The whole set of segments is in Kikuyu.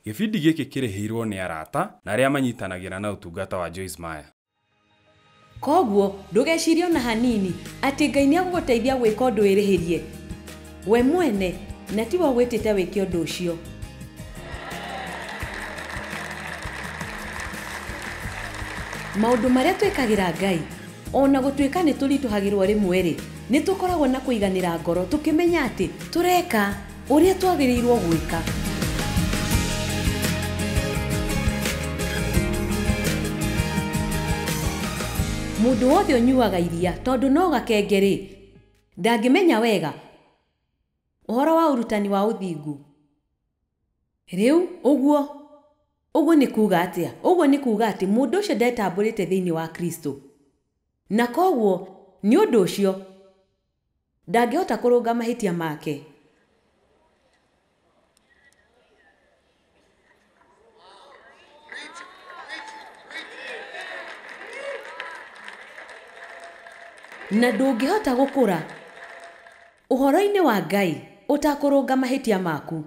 Gĩbindi gĩkĩ kĩrĩhĩirwo nĩ arata na arĩa manyitanagĩra na ũtungata wa Joyce Meyer. Koguo ndũgecirie ona hanini atĩ Ngai nĩ agũgũteithia gwĩka ũndũ wĩrĩhĩrie we mwene, na tiwe ũgwĩtĩte wĩke ũndũ ũcio. Maũndũ marĩa twĩkagĩra Ngai ona gũtuĩka nĩ tũritũhagĩrwo rĩmwe-rĩ, nĩ tũkoragwo na kũiganĩra ngoro tũkĩmenya atĩ tũreka ũrĩa twagĩrĩirwo gwĩka. Mũndũ wothe ũnyuaga iria tondũ no gakenge-rĩ, ndangĩmenya wega ũhoro wa ũrutani wa ũthingu. Rĩu ũguo ũguo nĩ kuuga atĩa? Ũguo nĩ kuuga atĩ mũndũ ũcio ndetambũrĩte thĩinĩ wa Kristo, na koguo nĩ ũndũ ũcio ndangĩhota kũrũnga mahĩtia make. Na ndũngĩhota gũkũra ũhoro-inĩ wa Ngai ũtakũrũnga mahĩtia maku.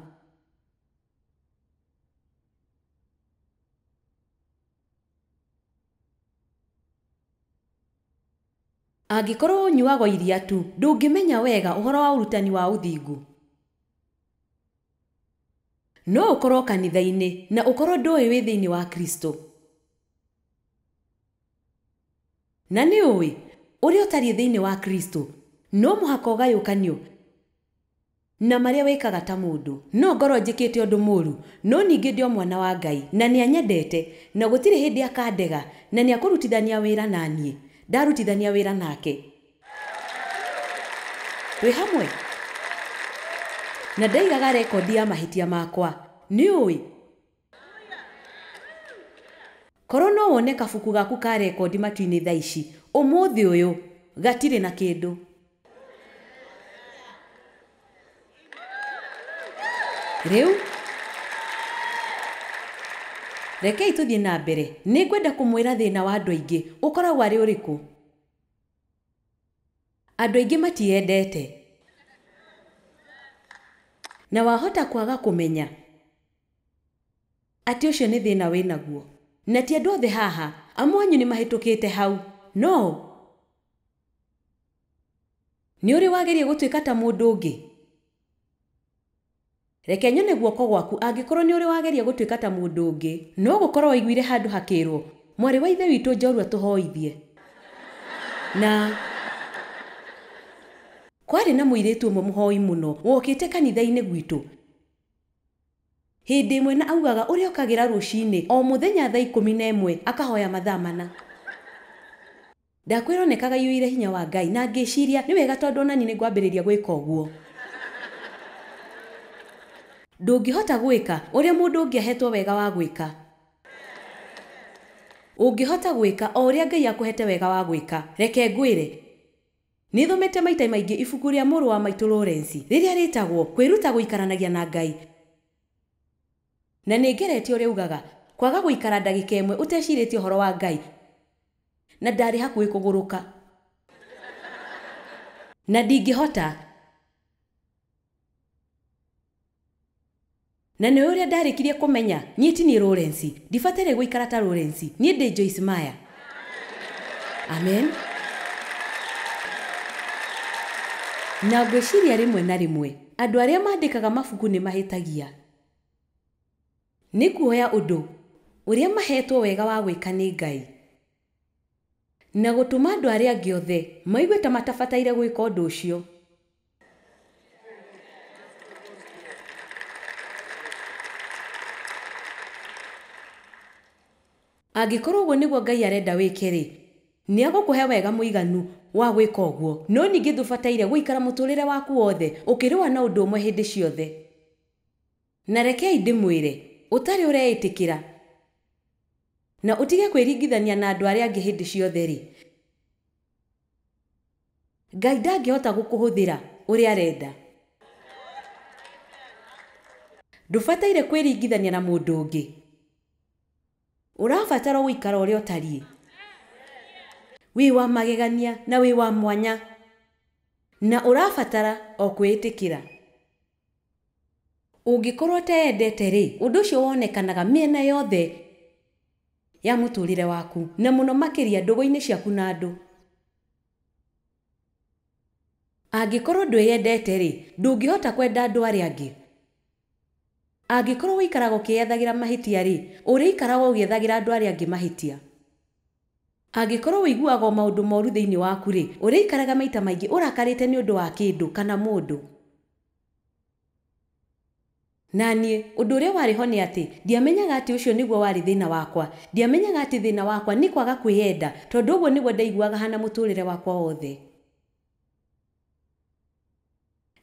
Angĩkorwo ũnyuaga iria tu, ndũngĩmenya wega ũhoro wa ũrutani wa ũthingu. No ũkorwo kanitha-inĩ na ũkorwo ndũĩ wĩ thĩinĩ wa Kristo. Na nĩ ũĩ ũrĩa ũtariĩ thĩinĩ wa Kristo, no mũhaka ũgayũkanio na marĩa wĩkaga ta mũndũ. No ngorwo njĩkĩte ũndũ mũũru, no ningĩ ndĩ o mwana wa Ngai, na nĩ anyendete, na gũtirĩ hĩndĩ akandega, na nĩ akũrutithania wĩra na niĩ. Ndarutithania wĩra nake. Twĩ hamwe. Na ndaigaga rekondi ya mahĩtia makwa. Nĩ ũĩ korwo no wone kabuku gaku ka rekondi matu-inĩ thaa ici, ũmũthĩ ũyũ gatirĩ na kĩndũ. Rĩu rekei tũthiĩ na mbere. Nĩngwenda kũmwĩra thĩna wa andũ aingĩ ũkoragwo arĩ ũrĩkũ. Andũ aingĩ matiendete, na wahota kwaga kũmenya atĩ ũcio nĩ thĩna wĩnaguo. Na ti andũ othe haha, amwe anyu nĩ mahĩtũkĩte hau. No nĩ ũrĩ wageria gũtuĩka ta mũndũ ũngĩ? Reke nyone guoko gwaku angĩkorwo nĩ ũrĩ wageria gũtuĩka ta mũndũ ũngĩ. No gũkorwo waiguire handũ hakĩrwo, mwarĩ wa ithe witũ njorua tũhoithie. Na kwarĩ na mũirĩtu ũmwe mũhoi mũno wokĩte kanitha-inĩ gwitũ hĩndĩ ĩmwe, na augaga ũrĩa okagĩra rũcinĩ o mũthenya thaa 11 akahoya mathaa 4. Ndakwĩra onekaga aiyũire hinya wa Ngai, na ngĩciria nĩ wega tondũ onani nĩ ngwambĩrĩria gwĩka ũguo. Ndũngĩhota gwĩka ũrĩa mũndũ ũngĩ ahetwo wega wa gwĩka. Ũngĩhota gwĩka o ũrĩa Ngai akũhete wega wa gwĩka. Reke ngwĩre, nĩthomete maita maingĩ ibuku rĩa mũrũ wa maitũ Lawrence rĩrĩa rĩtagwo Kwĩruta Gũikaranagia na Ngai, na nĩngeretie ũrĩa ugaga kwaga gũikara ndagĩka ĩmwe ũtecirĩtie ũhoro wa Ngai, na ndarĩ hakuhĩ kũgũrũka. Na ndingĩhota. Na nĩ ũrĩa ndarĩkirie kũmenya niĩ ti niĩ Lawrence, ndibataire gũikara ta Lawrence, niĩ ndĩ Joyce Meyer. Amen. Na ngwĩciria rĩmwe na rĩmwe andũ arĩa mandĩkaga mabuku nĩ mahĩtagia. Nĩ kuoya ũndũ ũrĩa mahetwo wega wa gwĩka nĩ Ngai, na gũtũma andũ arĩa angĩ othe maigue ta matabataire gwĩka ũndũ ũcio. Angĩkorwo ũguo nĩguo Ngai arenda wĩke-rĩ, nĩ agũkũhe wega mũiganu wa gwĩka ũguo. No ningĩ ndũbataire gũikara mũtũrĩre waku wothe ũkĩrũa na ũndũ ũmwe hĩndĩ ciothe. Na rekei ndĩmwĩre, ũtarĩ ũreĩtĩkĩra na ũtige kwĩringithania na andũ arĩa angĩ hĩndĩ ciothe-rĩ, Ngai ndangĩhota gũkũhũthĩra ũrĩa arenda. Ndũbataire kwĩringithania na mũndũ ũngĩ. Ũrabatara gũikara ũrĩa ũtariĩ. Wĩ wa magegania na wĩ wa mwanya, na ũrabatara o kwĩĩtĩkĩra. Ũngĩkorwo ũteyendete rĩ, ũndũ ũcio wonekanaga mĩena yothe ya mũtũrĩre waku, na mũno makĩria ndũgũ-inĩ ciaku na andũ. Angĩkorwo ndwĩyendete rĩ, ndũngĩhota kwenda andũ arĩa angĩ. Angĩkorwo ũikaraga ũkĩyethagĩra mahĩtia rĩ, ũrĩikaraga ũgĩethagĩra andũ arĩa angĩ mahĩtia. Angĩkorwo ũiguaga o maũndũ moru thĩinĩ waku rĩ, ũrĩikaraga maita maingĩ ũrakarĩte nĩ ũndũ wa kĩndũ kana mũndũ. Na niĩ, ũndũ ũrĩa warĩ ho nĩ atĩ, ndiamenyaga atĩ ũcio nĩguo warĩ thĩna wakwa. Ndiamenyaga atĩ thĩna wakwa nĩ kwaga kwĩyenda, tondũ ũguo nĩguo ndaiguaga hana mũtũrĩre wakwa wothe.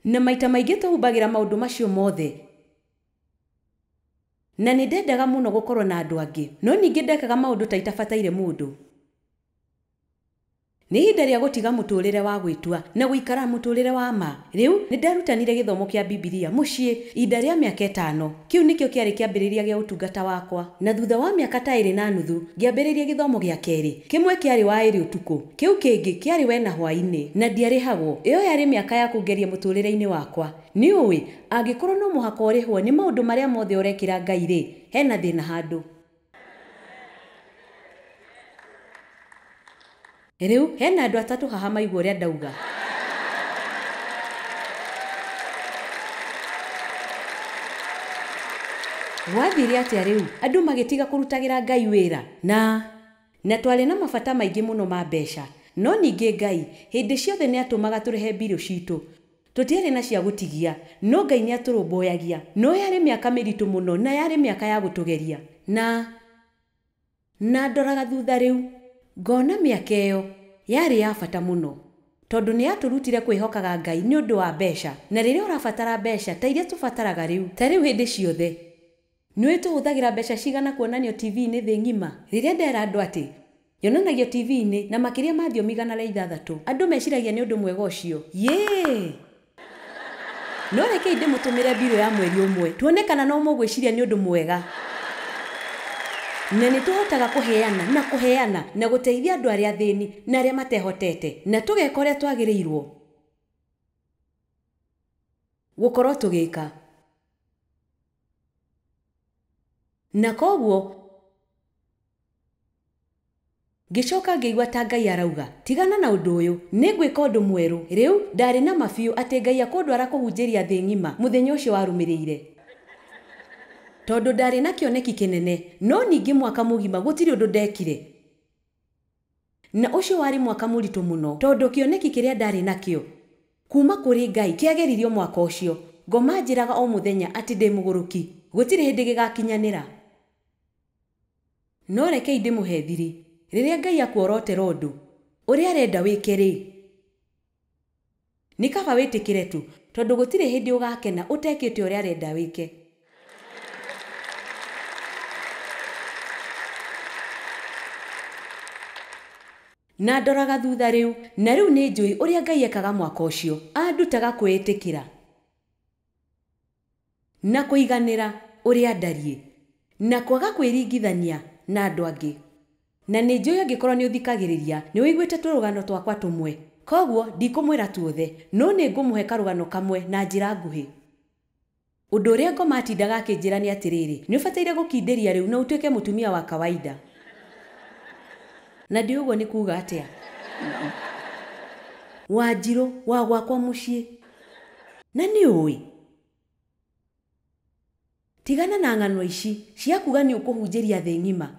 Na maita maingĩ tũhumbagĩra maũndũ macio mothe. Na nĩ ndendaga mũno gũkorwo na andũ angĩ, no ningĩ ndekaga maũndũ ta itabataire mũndũ. Nĩ ihinda rĩa gũtiga mũtũrĩre wa gwĩtua na gũikara mũtũrĩre wa ma. Rĩu nĩ ndarutanire gĩthomo kĩa Bibilia mũciĩ ihinda rĩa mĩaka 5. Kĩu nĩkĩo kĩarĩ kĩambĩrĩria gĩa ũtungata wakwa. Na thutha wa mĩaka ta 2.5 ngĩambĩrĩria gĩthomo gĩa kerĩ. Kĩmwe kĩarĩ wa ĩrĩ ũtukũ, kĩu kĩngĩ kĩarĩ wena hwaĩ-inĩ, na ndiarĩhagwo. Ĩyo yarĩ mĩaka ya kũngeria mũtũrĩre-inĩ wakwa. Nĩ ũĩ, angĩkorwo no mũhaka ũrĩhwo nĩ maũndũ marĩa mothe ũrekĩra Ngai rĩ, hena thĩna handũ. Rĩu hena andũ atatũ haha maigua ũrĩa ndauga. Gwathire atĩa rĩu? Andũ magĩtiga kũrutagĩra Ngai wĩra. Na twarĩ na mabata maingĩ mũno ma mbeca. No ningĩ Ngai hĩndĩ ciothe nĩ atũmaga tũrĩhe mbirũ citũ. Tũtiarĩ na cia gũtigia, no Ngai nĩ atũrũmbũyagia. No yarĩ mĩaka mĩritũ mũno na yarĩ mĩaka ya gũtũgeria. Na ndoraga thutha rĩu, ngona mĩaka ĩyo yarĩ ya bata mũno, tondũ nĩ yatũrutire kwĩhokaga Ngai nĩ ũndũ wa mbeca. Na rĩrĩa ũrabatara mbeca ta iria tũbataraga rĩu, ta rĩu hĩndĩ ciothe, nĩũĩ tũhũthagĩra mbeca cigana kuonanio TV-inĩ thĩ ng'ima. Rĩrĩa ndera andũ atĩ yonanagio TV-inĩ na makĩria ma thiomi 106, andũ meciragia nĩ ũndũ mwega ũcio. Yee! No rekei ndĩmũtũmĩre mbirũ ya mweri ũmwe, tuone kana no mũgwĩciria nĩ ũndũ mwega. Na nĩ tũhotaga kũheana na kũheana na gũteithia andũ arĩa athĩni na arĩa matehotete, na tũgeka ũrĩa twagĩrĩirwo gũkorwo tũgĩka. Na koguo ngĩcoka ngĩigua ta Ngai arauga, tigana na ũndũ ũyũ, nĩ ngwĩka ũndũ mwerũ. Rĩu ndarĩ na mabiũ atĩ Ngai akũndwara kũhunjĩria thĩ ng'ima mũthenya ũcio warũmĩrĩire. Tondũ ndarĩ na kĩoneki kĩnene, no ningĩ mwaka mũgima gũtirĩ ũndũ ndekire. Na ũcio warĩ mwaka mũritũ mũno, tondũ kĩoneki kĩrĩa ndarĩ nakĩo kuma kũrĩ Ngai kĩageririo mwaka ũcio. Ngoma njĩraga o mũthenya atĩ ndĩ mũgũrũki, gũtirĩ hĩndĩ gĩgakinyanĩra. No rekei ndĩmũhe thiri. Rĩrĩa Ngai akuorotera ũndũ ũrĩa arenda wĩke rĩ, nĩ kaba wĩtĩkĩre tu, tondũ gũtirĩ hĩndĩ ũgakena ũtekĩte ũrĩa arenda wĩke. Na ndoraga thutha rĩu, na rĩu nĩ njũĩ ũrĩa Ngai ekaga mwaka ũcio. Andutaga kwĩĩtĩkĩra na kũiganĩra ũrĩa ndariĩ, na kwaga kwĩringithania na andũ angĩ. Na nĩ njũĩ angĩkorwo nĩ ũthikagĩrĩria, nĩ ũiguĩte tũrũgano twakwa tũmwe. Koguo ndikũmwĩra tuothe, no nĩ ngũmũhe karũgano kamwe na njĩra nguhĩ. Ũndũ ũrĩa Ngoma atindaga akĩnjĩra nĩ atĩrĩrĩ, nĩ ũbataire gũkindĩria rĩu na ũtuĩke mũtumia wa kawaida. Na ndi ũguo nĩ kuuga atĩa? Wanjirũ wa gwakwa mũciĩ. Na nĩ ũĩ, tigana na ng'ano ici cia kuuga nĩ ũkũhunjĩria thĩ ng'ima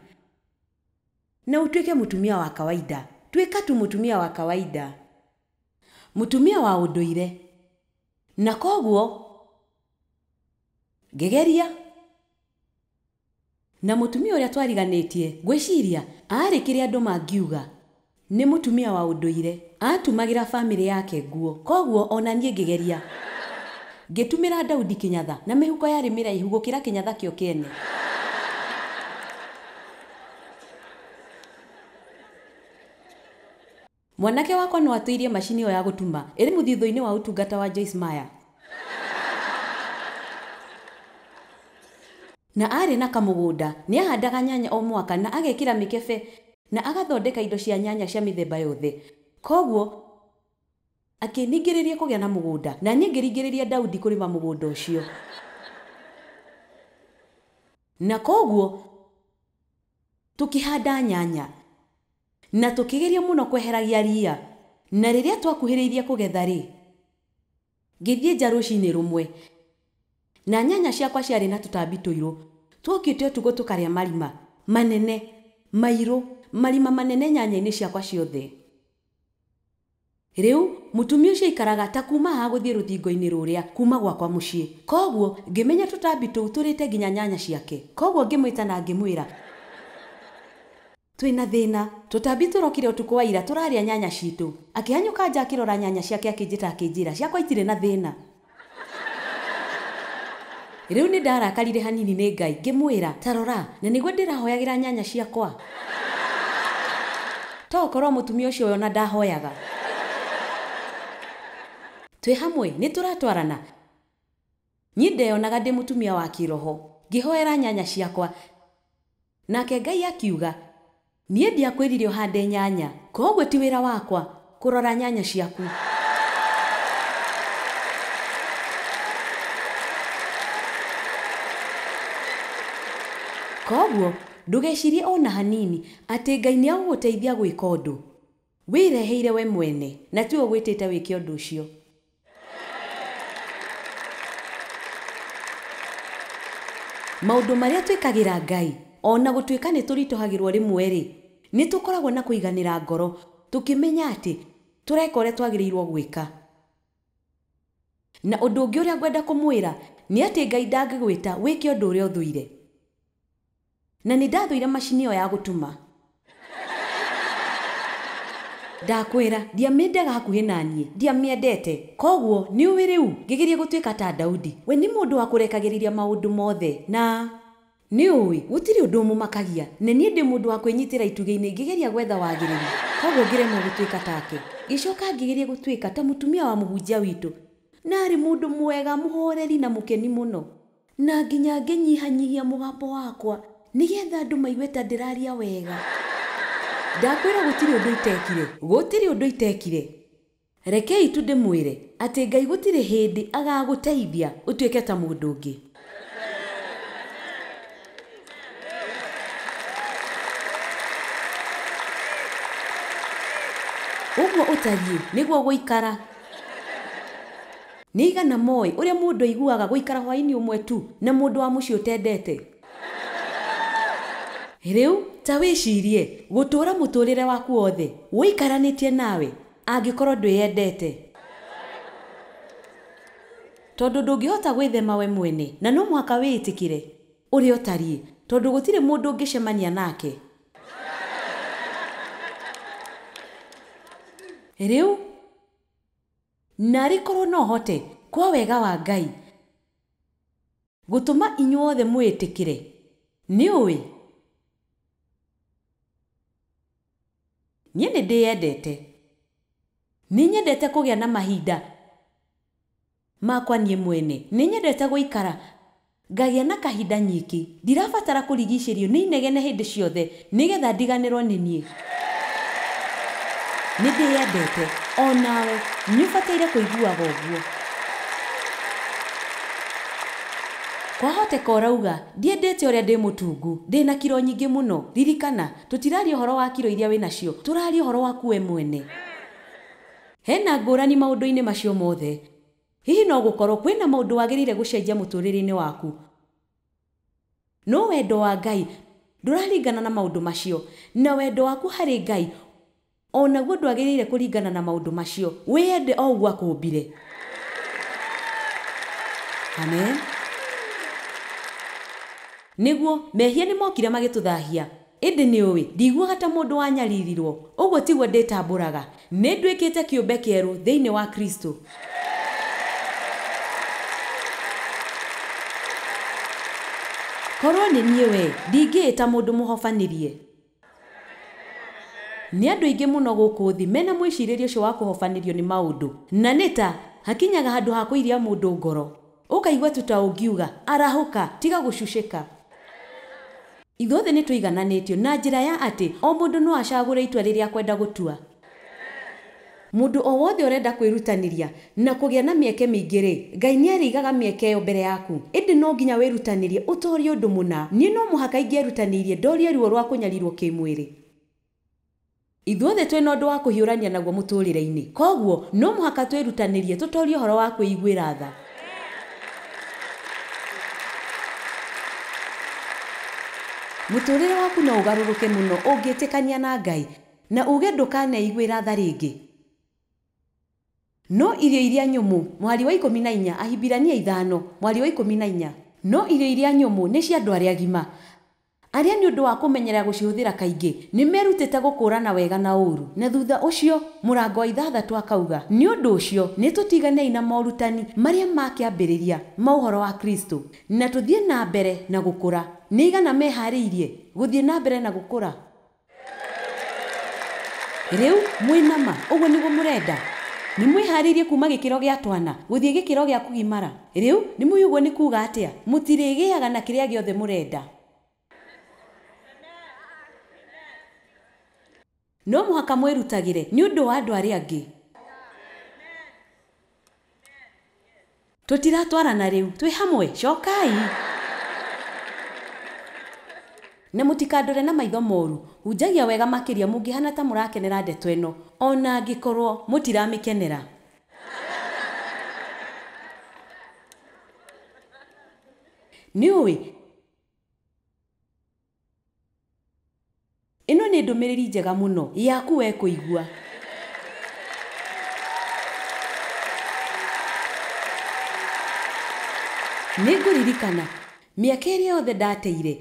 na ũtuĩke mũtumia wa kawaida. Tuĩka tu mũtumia wa kawaida, mũtumia wa ũndũire. Na koguo ngĩgeria. Na mũtumia ũrĩa twariganĩtie, ngwĩciria aarĩ kĩrĩa andũ mangiuga nĩ mũtumia wa ũndũire. Atumagĩra bamĩrĩ yake nguo, koguo ona niĩ ngĩgeria. Ngĩtumĩra Daudi kĩnyatha, na mĩhuko yarĩ mĩraihu gũkĩra kĩnyatha kĩo kĩene. Mwanake wakwa no atũirie macini ĩyo ya gũtuma ĩrĩ mũthithũ-inĩ wa ũtungata wa Joyce Meyer. Na arĩ na kamũgũnda, nĩ ahandaga nyanya o mwaka na agekĩra mĩkebe na agathondeka indo cia nyanya cia mĩthemba yothe. Koguo akĩningĩrĩria kũgĩa na mũgũnda, na niĩ ngĩringĩrĩria Daudi kũrĩma mũgũnda ũcio. Na koguo tukihanda nyanya na tukigeria muno kweheragia ria, na riria twakuhiriirie kugetha ri, ngithie nja rucini rumwe na nyanya ciakwa ciarĩ na tũtambi tũirũ twokĩte ũtukũ tũkarĩa marima manene mairũ, marima manene nyanya-inĩ ciakwa ciothe. Rĩu mũtumia ũcio aikaraga ta kuma haha gũthiĩ rũthingo-inĩ rũrĩa kuma gwakwa mũciĩ. Koguo ngĩmenya tũtambi tũu tũrĩte nginya nyanya ciake. Koguo ngĩmwĩta na ngĩmwĩra, twĩna thĩna, tũtambi tũrokire ũtukũ wa ira tũrarĩa nyanya citũ. Akĩhanyũka nja akĩrora nyanya ciake akĩnjĩta akĩnjĩra ciakwa itirĩ na thĩna. Rĩu nĩ ndarakarire hanini nĩ Ngai, ngĩmwĩra ta rora, na nĩguo ndĩrahoyagĩra nyanya ciakwa. To ũkorwo mũtumia ũcio ona ndahoyaga. Twĩ hamwe nĩ tũratwarana. Niĩ ndeyonaga ndĩ mũtumia wa kĩroho, ngĩhoera nyanya ciakwa. Nake Ngai akiuga, niĩ ndiakwĩrire ũhande nyanya, koguo ti wĩra wakwa kũrora nyanya ciaku. Koguo ndũgecirie ona hanini atĩ Ngai nĩ agũgũteithia gwĩka ũndũ. Wĩreheire we mwene na tiwe ũgwĩtĩte wĩke ũndũ ũcio. Maũndũ marĩa twĩkagĩra Ngai ona gũtuĩka nĩ tũritũhagĩrwo rĩmwe rĩ, nĩ tũkoragwo na kũiganĩra ngoro tũkĩmenya atĩ tũreka ũrĩa twagĩrĩirwo gwĩka. Na ũndũ ũngĩ ũrĩa ngwenda kũmwĩra nĩ atĩ Ngai ndangĩgwĩta wĩke ũndũ ũrĩa ũthũire. Na nĩ ndathũire macini ĩyo ya gũtuma. Ndakwĩra ndiamĩendaga hakuhĩ na niĩ, ndiamĩendete. Koguo nĩ ũĩ rĩu ngĩgeria gũtuĩka ta Daudi. We nĩ mũndũ wa kũrekagĩrĩria maũndũ mothe na nĩ ũĩ gũtirĩ ũndũ ũmũmakagia. Na niĩ ndĩ mũndũ wa kwĩnyitĩra itugĩ-inĩ ngĩgeria gwetha wagĩrĩru. Koguo ngĩremwo gũtuĩka take. Ngĩcoka ngĩgeria gũtuĩka ta mũtumia wa mũhunjia witũ. Na arĩ mũndũ mwega, mũhoreri na mũkeni mũno. Na nginya ngĩnyihanyihia mũgambo wakwa nĩgetha andũ maigue ta ndĩraria wega. Ndakwĩra gũtirĩ ũndũ itekire, gũtirĩ ũndũ itekire. Rekei tu ndĩmwĩre atĩ Ngai gũtirĩ hĩndĩ agagũteithia ũtuĩke ta mũndũ ũngĩ. Ũguo ũtariĩ nĩguo gũikara. Nĩ igana moĩ ũrĩa mũndũ aiguaga gũikara hwaĩ-inĩ ũmwe tu na mũndũ wa mũciĩ ũtendete. Rĩu ta wĩcirie gũtũũra mũtũũrĩre waku wothe ũikaranĩtie nawe angĩkorwo ndwĩyendete. Tondũ ndũngĩhota gwĩthema we mwene na no mũhaka wĩĩtĩkĩre ũrĩa ũtariĩ, tondũ gũtirĩ mũndũ ũngĩcemania nake. Rĩu narĩ korwo no hote kwa wega wa Ngai gũtũma inyuothe mwĩĩtĩkĩre. Nĩ ũĩ niĩ nĩ ndĩyendete. Nĩ nyendete kũgĩa na mahinda makwa niĩ mwene. Nĩ nyendete gũikara ngagĩa na kahinda nyiki. Ndirabatara kũrigicĩrio nĩ inegene hĩndĩ ciothe nĩgetha ndiganĩrwo nĩ niĩ. Nĩ ndĩyendete. O nawe nĩ ũbataire kũiguaga ũguo. Kwahoteka ũrauga ndiendete ũrĩa ndĩ mũtungu, ndĩna kiro nyingĩ mũno. Ririkana, tũtiraria ũhoro wa kiro iria wĩnacio, tũraria ũhoro waku we mwene. Hena ngũrani maũndũ-inĩ macio mothe. Hihi no gũkorwo kwĩna maũndũ wagĩrĩire gũcenjia mũtũũrĩre-inĩ waku. No wendo wa Ngai ndũraringana na maũndũ macio, na wendo waku harĩ Ngai onaguo ndwagĩrĩire kũringana na maũndũ macio. Wĩyende o ũguo akũũmbire. Amen. Nĩguo mehia nĩ mokire magĩtũthahia. Ĩndĩ nĩ ũĩ ndiguaga ta mũndũ wanyaririrwo, ũguo tiguo ndĩtambũraga. Nĩ nduĩkĩte kĩũmbe kĩerũ thĩinĩ wa Kristo. Korwo nĩ niĩ we ndingĩĩta mũndũ mũhobanĩrie. Nĩ andũ aingĩ mũno gũkũ thĩ mena mwĩcirĩrie ũcio wa kũhobanĩrio nĩ maũndũ, na nĩ ta hakinyaga handũ ha kũiria mũndũ ngoro. Ũkaigua tu ta ũngiuga arahũka, tiga gũcucĩka. Ithuothe nĩ tũigananĩtio na njĩra ya atĩ o mũndũ no acagũre itua rĩrĩa akwenda gũtua. Mũndũ o wothe ũrenda kwĩrutanĩria na kũgĩa na mĩeke mĩingĩ rĩ, Ngai nĩ arĩigaga mĩeke ĩyo mbere yaku. Ĩndĩ no nginya wĩrutanĩrie ũtoorie ũndũ mũna. Niĩ no mũhaka ingĩerutanĩirie ndoorie ruo rwa kũnyarirũo kĩĩmwĩrĩ. Ithuothe twĩ na ũndũ wa kũhiũrania naguo mũtũũrĩre-inĩ. Kwoguo, no mũhaka twĩrutanĩrie tũtoorie ũhoro wa kwĩiguĩra tha. Mũtũũrĩre waku no ũgarũrũke mũno ũngĩtĩkania na Ngai na uuge ndũkaneiguĩra tha rĩngĩ. No irio iria nyũmũ, mũhari wa 14, Ahibirania 5, mũhari wa 14. No irio iria nyũmũ nĩ cia andũ arĩa agima, arĩa nĩ ũndũ wa kũmenyera gũcihũthĩra kaingĩ nĩ merutĩte gũkũũrana wega na ũũru. Na thutha ũcio mũrango wa 6 akauga, nĩ ũndũ ũcio nĩ tũtiganei na morutani marĩa ma kĩambĩrĩria ma ũhoro wa Kristo, na tũthiĩ na mbere na gũkũra. Nĩ igana meharĩirie gũthiĩ na mbere na gũkũra? Rĩu mwĩ nama, ũguo nĩguo mũrenda? Nĩ mwĩharĩirie kuma gĩkĩro gĩa twana gũthiĩ gĩkĩro gĩa kũgimara? Rĩu nĩ mũĩ ũguo nĩ kuuga atĩa? Mũtirĩgĩaga na kĩrĩa gĩothe mũrenda. No mũhaka mwĩrutagĩre nĩ ũndũ wa andũ arĩa angĩ. Tũtiratwarana rĩu, twĩ hamwe, cokai. Na mũtikandore na maitho moru, hunjagia wega makĩria mũngĩhana ta mũrakenera ndeto ĩno, ona angĩkorwo mũtiramĩkenera. Nĩ ũĩ, ĩno nĩ ndũmĩrĩri njega mũno yaku we kũigua. Nĩ ngũririkana mĩaka ĩrĩa yothe ndateire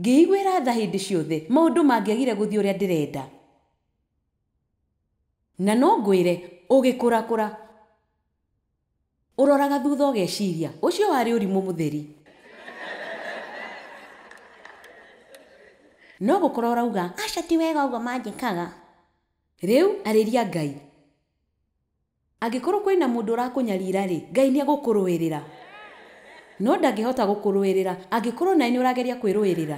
ngĩiguĩra tha hĩndĩ ciothe maũndũ mangĩagire gũthiĩ ũrĩa ndĩrenda. Na no ngwĩre ũgĩkũrakũra ũroraga thutha ũgeciria ũcio warĩ ũrimũ mũtheri. No gũkorwo ũrauga aca ti wega ũguo manjĩkaga. Rĩu arĩria Ngai. Angĩkorwo kwĩna mũndũ ũrakũnyarira rĩ, Ngai nĩ egũkũrũĩrĩra. No ndangĩhota gũkũrũĩrĩra angĩkorwo nawe nĩ ũrageria kwĩrũĩrĩra.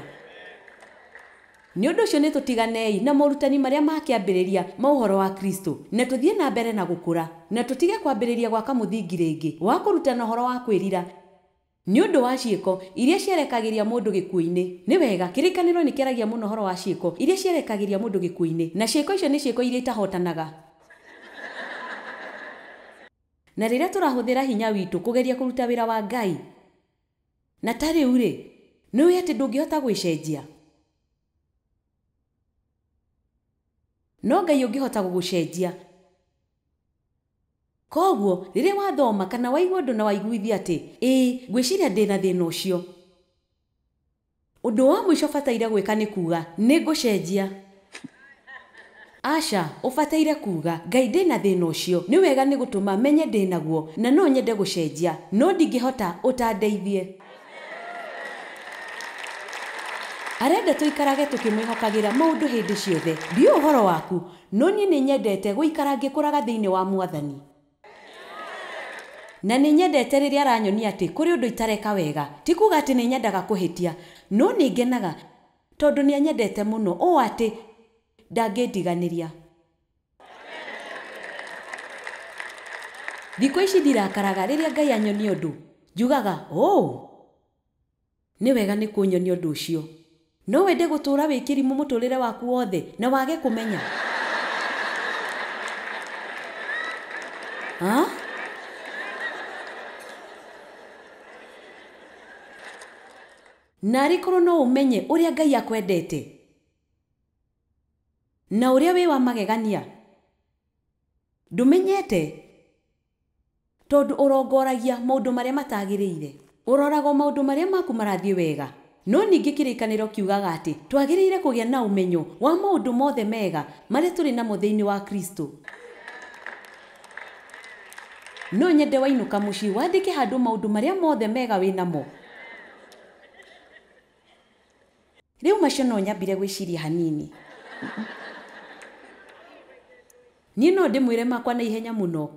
Nĩ ũndũ ũcio nĩ tũtiganei na morutani marĩa ma kĩambĩrĩria ma ũhoro wa Kristo, na tũthiĩ na mbere na gũkũra, na tũtige kwambĩrĩria gwaka mũthingi rĩngĩ wa kũrutana ũhoro wa kwĩrira nĩ ũndũ wa ciĩko iria cierekagĩria mũndũ gĩkuũ-inĩ. Nĩ wega, kĩrĩkanĩro nĩ kĩaragia mũno ũhoro wa ciĩko iria cierekagĩria mũndũ gĩkuũ-inĩ, na ciĩko icio nĩ ciĩko iria itahotanaga. Na rĩrĩa tũrahũthĩra hinya witũ kũgeria kũruta wĩra wa Ngai, na ta rĩu rĩ, nĩ ũĩ atĩ ndũngĩhota gwĩcenjia. No Ngai ũngĩhota gũgũcenjia. Koguo rĩrĩa wathoma kana waigua ũndũ na waiguithia atĩ ĩĩ ngwĩciria ndĩna thĩna ũcio, ũndũ wa mũico ũbataire gwĩka nĩ kuuga nĩ ngũcenjia. Aca, ũbataire kuuga Ngai ndĩna thĩna ũcio, nĩ wega nĩ gũtũma menye ndĩnaguo na no nyende gũcenjia, no ndingĩhota ũtandeithie. Arenda tũikarage tũkĩmwĩhokagĩra maũndũ hĩndĩ ciothe. Ndiũĩ ũhoro waku, no niĩ nĩ nyendete gũikara ngĩkũraga thĩinĩ wa Mwathani. Na nĩ nyendete rĩrĩa aranyonia atĩ kũrĩ ũndũ itareka wega. Ti kuuga atĩ nĩ nyendaga kũhĩtia, no nĩ ngenaga tondũ nĩ anyendete mũno ũũ atĩ ndangĩndiganĩria. Thikũ ici ndirakaraga rĩrĩa Ngai anyonia ũndũ. Njugaga, "Oh, nĩ wega nĩ kũnyonia ũndũ ũcio." No wende gũtũũra wĩ kĩrimũ mũtũũrĩre waku wothe na wage kũmenya. Ha? Na arĩ korwo no ũmenye ũrĩa Ngai akwendete na ũrĩa wĩ wa magegania, ndũmenyete tondũ ũrongoragia maũndũ marĩa matagĩrĩire. Ũroraga maũndũ marĩa maku marathiĩ wega. No ningĩ kĩrĩkanĩro kiugaga atĩ twagĩrĩire kũgĩa na ũmenyo wa maũndũ mothe mega marĩa tũrĩ namo thĩinĩ wa Kristo. No nyende wainũka mũciĩ wandĩke handũ maũndũ marĩa mothe mega wĩ namo. Rĩu macio no nyambire gwĩciria hanini. Niĩ no ndĩmwĩre makwa na ihenya mũno.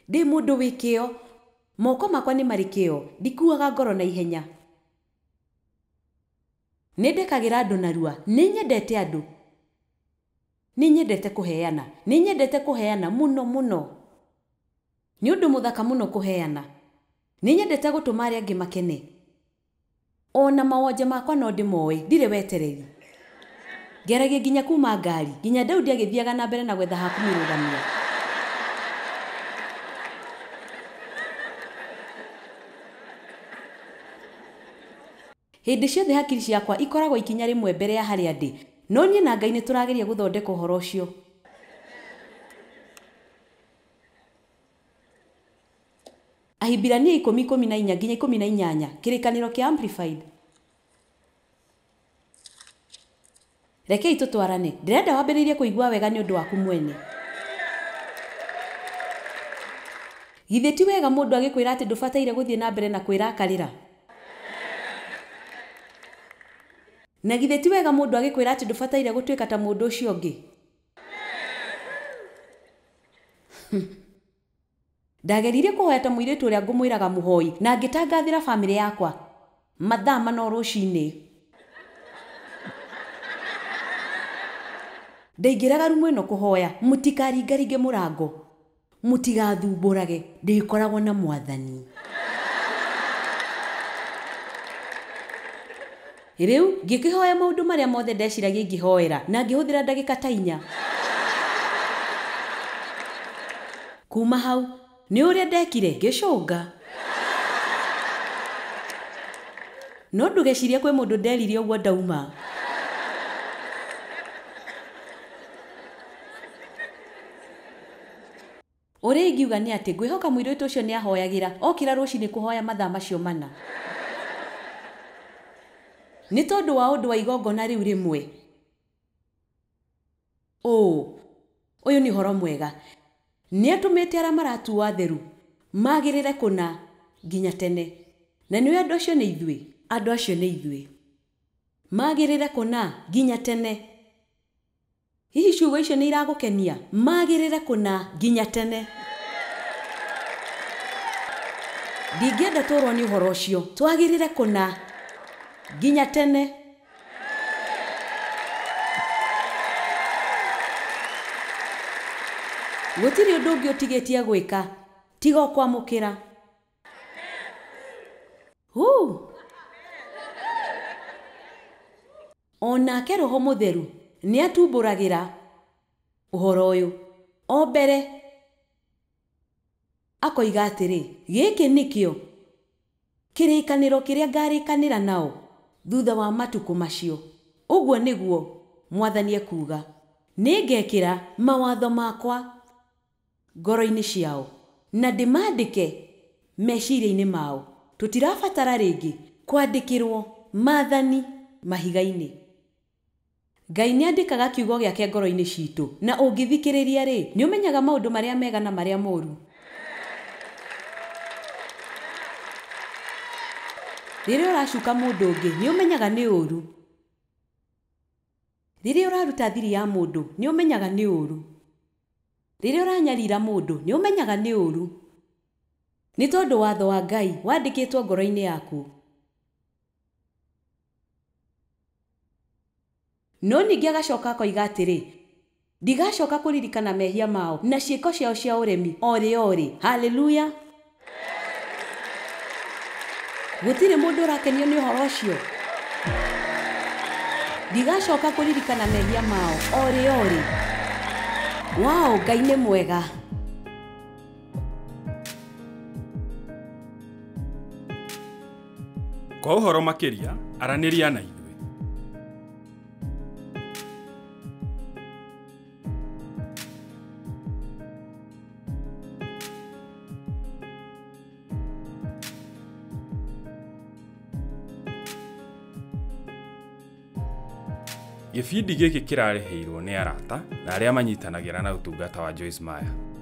Ndĩ mũndũ wĩ kĩyo, moko makwa nĩ marĩ kĩyo, ndikuaga ngoro na ihenya. Nĩ ndekagĩra andũ narua, nĩ nyendete andũ. Nĩ nyendete kũheana. Nĩ nyendete kũheana mũno mũno. Nĩ ũndũ mũthaka mũno kũheana. Nĩ nyendete gũtũma arĩa angĩ makene. Ona mawonje makwa no ndĩmoĩ, ndirĩ wetereri. Ngeragia nginya kuma ngari, nginya Daudi agĩthiaga na mbere na gwetha ha kũmĩrũgamia. Hĩndĩ ciothe hakiri ciakwa ikoragwo ikinya rĩmwe mbere ya harĩa ndĩ, no niĩ na Ngai nĩ tũrageria gũthondeka ũhoro ũcio. Ahibirania 10:14 nginya 18, kĩrĩkanĩro kĩa Amplified. Rekei tũtwarane, ndĩrenda wambĩrĩrie kũigua wega nĩ ũndũ waku mwene. Githĩ ti wega mũndũ agĩkwĩra atĩ ndũbataire gũthiĩ na mbere na kwĩrakarĩra? Na githĩ ti wega mũndũ agĩkwĩra atĩ ndũbataire gũtuĩka ta mũndũ ũcio ũngĩ? Ndageririe kũhoya ta mũirĩtu ũrĩa ngũmwĩraga mũhoi na ngĩtangathĩra bamĩrĩ yakwa mathaa mana o rũcinĩ. Ndaingĩraga rumu ĩno kũhoya, mũtikaringaringe mũrango, mũtigathumbũrage, ndĩkoragwo na mwathani. Rĩu ngĩkĩhoya maũndũ marĩa mothe ndeciragia ingĩhoera na ngĩhũthĩra ndagĩka ta 4. Kuma hau nĩ ũrĩa ndekire ngĩcũnga. No ndũgecirie kwĩ mũndũ nderire ũguo ndauma. Ũrĩa ingiuga nĩ atĩ ngwĩhoka mũirĩtu ũcio nĩ ahoyagĩra okĩra rũcinĩ kũhoya mathaa macio 4. Nĩ tondũ wa ũndũ wa igongona rĩu rĩmwe. Ũyũ nĩ ũhoro mwega. Nĩ atũmĩte arĩa maratuo atheru magĩrĩre kũna nginya tene. Na nĩwe andũ acio nĩ ithuĩ, andũ acio nĩ ithuĩ. Magĩrĩre kũna nginya tene. Hihi ciugo icio nĩ iragũkenia? Magĩrĩre kũna nginya tene. Ndingĩenda tũrwo nĩ ũhoro ũcio. Twagĩrĩre kũna nginya tene. Gũtirĩ ũndũ ũngĩ ũtigĩtie gwĩka tiga o kwamũkĩra. Onake Roho Mũtheru nĩ atumbũragĩra ũhoro ũyũ. O mbere akoiga atĩrĩ, gĩkĩ nĩkĩo kĩrĩkanĩro kĩrĩa ngarĩkanĩra nao thutha wa matukũ macio. Ũguo nĩguo mwathani ekuuga, nĩngekĩra mawatho makwa ngoro-inĩ ciao na ndĩmandĩke meciria-inĩ mao. Tũtirabatara rĩngĩ kwandĩkĩrwo maathani mahiga-inĩ. Ngai nĩandĩkaga kiugo gĩake ngoro-inĩ citũ, na ũngĩthikĩrĩria rĩ, nĩ ũmenyaga maũndũ marĩa mega na marĩa moru. Rĩrĩa ũracuka mũndũ ũngĩ, nĩ ũmenyaga nĩ ũru. Rĩrĩa ũraruta thiri ya mũndũ, nĩ ũmenyaga nĩ ũru. Rĩrĩa ũranyarira mũndũ, nĩ ũmenyaga nĩ ũru. Nĩ tondũ watho wa Ngai wandĩkĩtwo ngoro-inĩ yaku. No ningĩ agacoka akoiga atĩrĩ, ndigacoka kũririkana mehia mao na ciĩko ciao cia ũremi o rĩ o rĩ. Haleluya! Gũtirĩ mũndũ ũrakenio nĩ ũhoro ũcio. Ndigacoka kũririkana mehia mao o rĩ o rĩ. Wao, Ngai nĩ mwega. Kwa ũhoro makĩria, aranĩria na ithuĩ. Gĩbindi gĩkĩ kĩrarĩhĩirwo nĩ arata na arĩa manyitanagĩra na ũtungata wa Joyce Meyer.